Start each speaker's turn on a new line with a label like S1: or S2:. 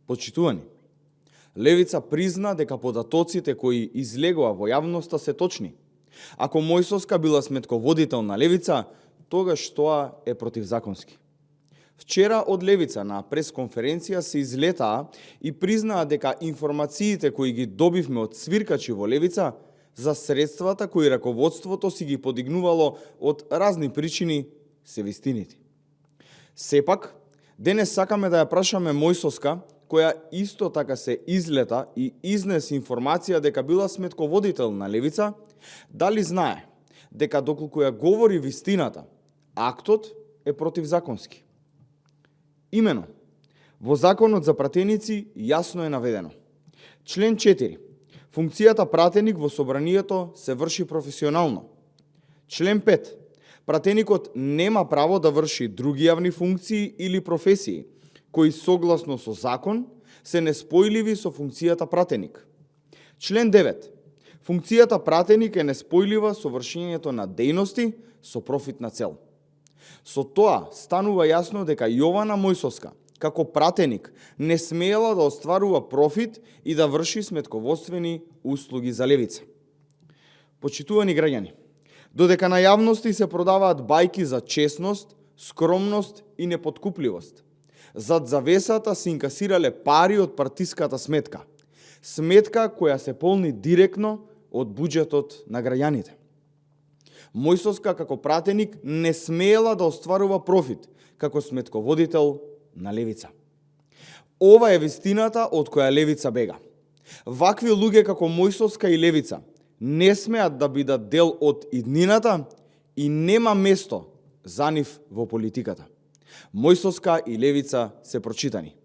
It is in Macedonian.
S1: Почитувани, Левица призна дека податоците кои излегува во јавноста се точни. Ако Мојсовска била сметководител на Левица, тогаш тоа е противзаконски. Вчера од Левица на пресконференција се излетаа и признаа дека информациите кои ги добивме од свиркачи во Левица за средствата кои раководството си ги подигнувало од разни причини се вистините. Сепак, денес сакаме да ја прашаме Мојсовска, која исто така се излета и изнесе информација дека била сметководител на Левица, дали знае дека доколку ја говори вистината, актот е противзаконски. Имено, во Законот за пратеници јасно е наведено. Член 4. Функцијата пратеник во собранието се врши професионално. Член 5. Пратеникот нема право да врши други јавни функции или професии, кои согласно со закон се неспојливи со функцијата пратеник. Член 9. Функцијата пратеник е неспојлива со вршењето на дејности со профитна цел. Со тоа станува јасно дека Јована Мојсовска, како пратеник, не смеела да остварува профит и да врши сметководствени услуги за Левица. Почитувани граѓани, додека на јавности се продаваат бајки за честност, скромност и непоткупливост, зад завесата се инкасирале пари од партиската сметка. Сметка која се полни директно од буџетот на граѓаните. Мојсовска како пратеник не смеела да остварува профит како сметководител на Левица. Ова е вистината од која Левица бега. Вакви луѓе како Мојсовска и Левица не смеат да бидат дел од иднината и нема место за нив во политиката. Мојсовска и Левица се прочитани.